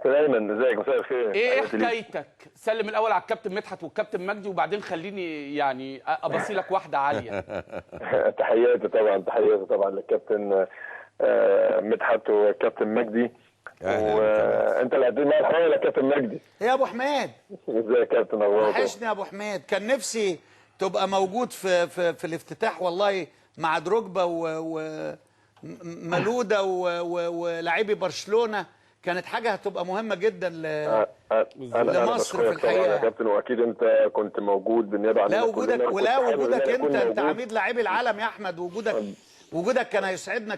دايما ازيك؟ مساء الخير. ايه حكايتك؟ سلم الاول على الكابتن مدحت والكابتن مجدي، وبعدين خليني يعني ابصي لك واحدة عالية. تحياتي طبعا، تحياتي طبعا للكابتن مدحت والكابتن مجدي. وانت اللي قدمت معايا الحوار يا كابتن مجدي. يا ابو حميد، ازيك يا كابتن؟ اخبارك؟ وحشني يا ابو حميد، كان نفسي تبقى موجود في الافتتاح والله، مع دروجبا ومالودا ولاعبي برشلونة. كانت حاجة هتبقى مهمة جدا لمصر في الحقيقة يا كابتن، واكيد انت كنت موجود بالنيابة عننا. لا وجودك، ولا وجودك انت عميد لاعبي العالم يا احمد، وجودك كان هيسعدنا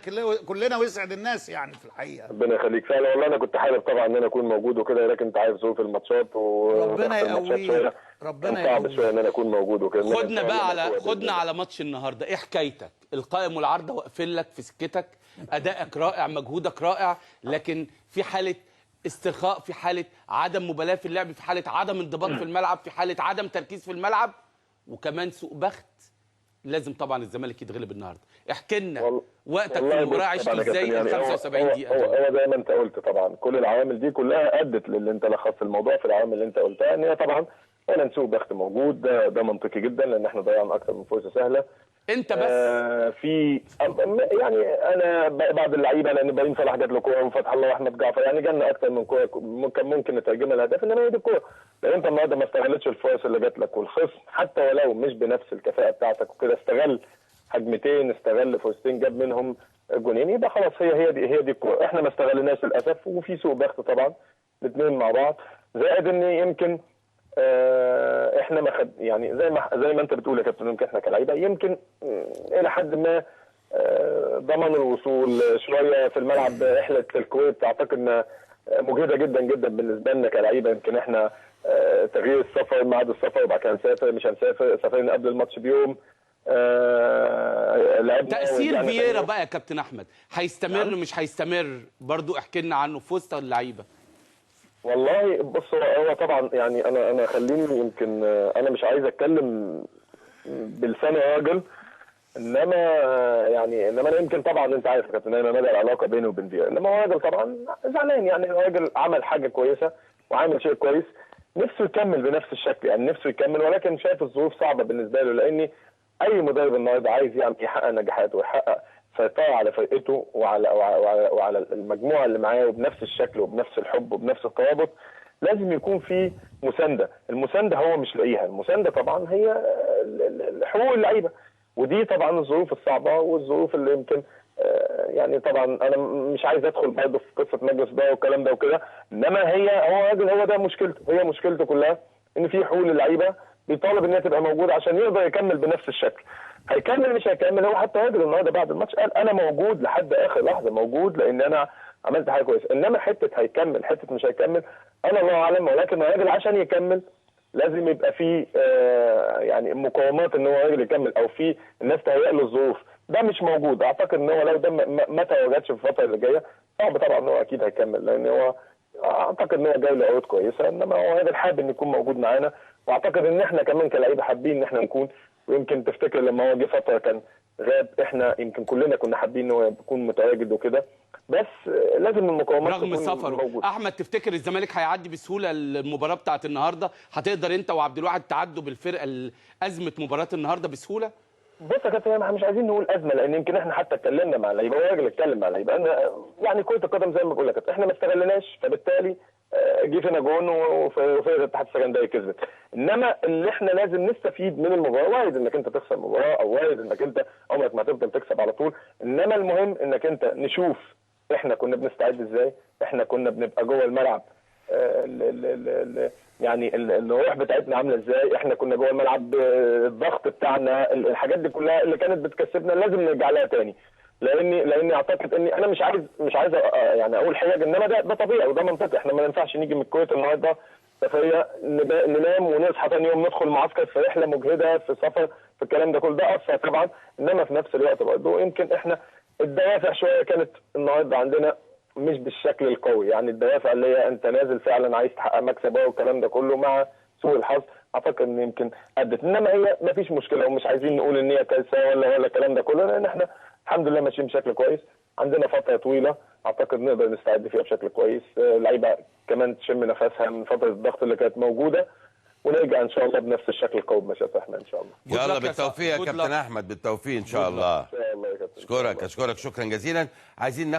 كلنا ويسعد الناس يعني في الحقيقة. ربنا يخليك فعلا والله، انا كنت حابب طبعا ان انا اكون موجود وكده، لكن انت عارف ظروف الماتشات، وربنا يقويك، ربنا يقويك. صعب شوية ان انا اكون موجود وكده. خدنا بقى على خدنا على ماتش النهارده، ايه حكايتك؟ القائم والعارضه واقفين لك في سكتك، ادائك رائع، مجهودك رائع، لكن في حاله استرخاء، في حاله عدم مبالاة في اللعب، في حاله عدم انضباط في الملعب، في حاله عدم تركيز في الملعب، وكمان سوء بخت. لازم طبعا الزمالك يتغلب النهارده. احكي لنا وقتك في المباراة، عشت ازاي ال 75 دقيقة دول؟ هو زي ما انت قلت طبعا كل العوامل دي كلها ادت للي انت لخصت الموضوع في العوامل اللي انت قلتها، ان هي طبعا اولا سوء بخت موجود، ده منطقي جدا لان احنا ضيعنا اكتر من فرصة سهلة. انت بس في يعني انا بعض اللعيبة، لان ابراهيم صلاح جات له كورة، وفتح الله واحمد جعفر، يعني جالنا اكتر من كورة ممكن نترجمها لهدف، انما هي دي الكورة. لان انت النهارده ما استغلتش الفرص اللي جات لك، والخصم حتى ولو مش بنفس الكفاءة بتاعتك وكده استغل هجمتين، استغل فرصتين، جاب منهم جونين، يبقى خلاص هي دي الكورة. احنا ما استغلناش للاسف، وفي سوء بخت طبعا الاثنين مع بعض، زائد ان يمكن احنا ما خد يعني زي ما انت بتقول يا كابتن، يمكن احنا كلاعيبه يمكن الى حد ما ضمن الوصول شوية في الملعب. رحله الكويت اعتقد انها مجهده جدا جدا بالنسبة لنا كلاعيبه، يمكن احنا تغيير السفر، ميعاد السفر، وبعد كده هنسافر مش هنسافر، سافرنا قبل الماتش بيوم. تأثير فييرا بقى يا كابتن احمد هيستمر؟ نعم. مش هيستمر برضو؟ احكي لنا عنه في وسط اللعيبة. والله بص، هو طبعا يعني انا خليني يمكن انا مش عايز اتكلم بلسان راجل، انما يعني انما انا يمكن طبعا انت عارف يا كابتن انا مدى العلاقة بيني وبين فييرا، انما هو راجل طبعا زعلان، يعني الراجل عمل حاجة كويسة وعامل شيء كويس، نفسه يكمل بنفس الشكل، يعني نفسه يكمل، ولكن شايف الظروف صعبة بالنسبة له، لان اي مدرب النهارده عايز يعني يحقق نجاحات ويحقق سيطرة على فرقته وعلى وعلى, وعلى المجموعة اللي معاه، وبنفس الشكل وبنفس الحب وبنفس الترابط، لازم يكون في مساندة. المساندة هو مش لاقيها، المساندة طبعا هي حقوق اللعيبة، ودي طبعا الظروف الصعبة والظروف اللي يمكن يعني طبعا انا مش عايز ادخل برضه في قصة مجلس ده والكلام ده وكده، انما هو راجل، هو ده مشكلته، هي مشكلته كلها ان في حقوق للعيبة بيطالب ان هي تبقى موجودة عشان يقدر يكمل بنفس الشكل. هيكمل مش هيكمل، هو حتى راجل النهارده بعد الماتش قال انا موجود لحد اخر لحظة، موجود لان انا عملت حاجة كويسة، انما حتة هيكمل حتة مش هيكمل انا الله اعلم، ولكن الراجل عشان يكمل لازم يبقى فيه يعني مقاومات ان هو راجل يكمل، او في الناس تهيئ له الظروف، ده مش موجود. اعتقد ان هو لو ده ما تواجدش في الفترة اللي جاية صعب طبعا ان هو اكيد هيكمل، لان هو اعتقد ان هو جاي له عروض كويسة، انما هو راجل حابب ان يكون موجود معانا، واعتقد ان احنا كمان كلاعيبه حابين ان احنا نكون. ويمكن تفتكر لما هو جه فترة كان غاب، احنا يمكن كلنا كنا حابين ان هو يكون متواجد وكده، بس لازم المقاومات رغم سفره. احمد، تفتكر الزمالك هيعدي بسهولة المباراة بتاعت النهارده؟ هتقدر انت وعبد الواحد تعدوا بالفرقة ازمة مباراة النهارده بسهولة؟ بص يا كابتن، احنا مش عايزين نقول ازمة، لان يمكن احنا حتى اتكلمنا مع اللعيبة، هو الراجل اتكلم مع اللعيبة، يعني كره القدم زي ما بقول لك احنا ما استغلناش، فبالتالي جه فينا جون وفرقه الاتحاد السكندري كسبت. انما اللي احنا لازم نستفيد من المباراة، وارد انك انت تخسر مباراة او وارد انك انت عمرك ما هتفضل تكسب على طول، انما المهم انك انت نشوف احنا كنا بنستعد ازاي، احنا كنا بنبقى جوه الملعب يعني الروح بتاعتنا عامله ازاي، احنا كنا جوه الملعب الضغط بتاعنا، الحاجات دي كلها اللي كانت بتكسبنا لازم نرجع لها تاني. لاني اعتقد اني انا مش عايز يعني اقول حاجة، انما ده طبيعي وده منطقي. احنا ما ينفعش نيجي من الكويت النهارده سفرية ننام ونصحى ثاني يوم ندخل معسكر في رحله مجهده في سفر في الكلام ده كله، ده اثر طبعا. انما في نفس الوقت برضه يمكن احنا الدوافع شوية كانت النهارده عندنا مش بالشكل القوي، يعني الدوافع اللي هي انت نازل فعلا عايز تحقق مكسب والكلام ده كله، مع سوء الحظ اعتقد ان يمكن ادت. انما هي ما فيش مشكلة ومش عايزين نقول ان هي كارثة ولا الكلام ده كله، لان احنا الحمد لله ماشيين بشكل كويس، عندنا فترة طويلة اعتقد نقدر نستعد فيها بشكل كويس. لعيبة كمان تشم نفسها من فترة الضغط اللي كانت موجودة، ونرجع ان شاء الله بنفس الشكل القوي بمشيئة الرحمن ان شاء الله. Good يلا luck يا بالتوفيق يا good كابتن luck. احمد، بالتوفيق ان شاء الله. ان شاء الله يا كابتن. اشكرك، اشكرك شكرا جزيلا. عايزين ناخد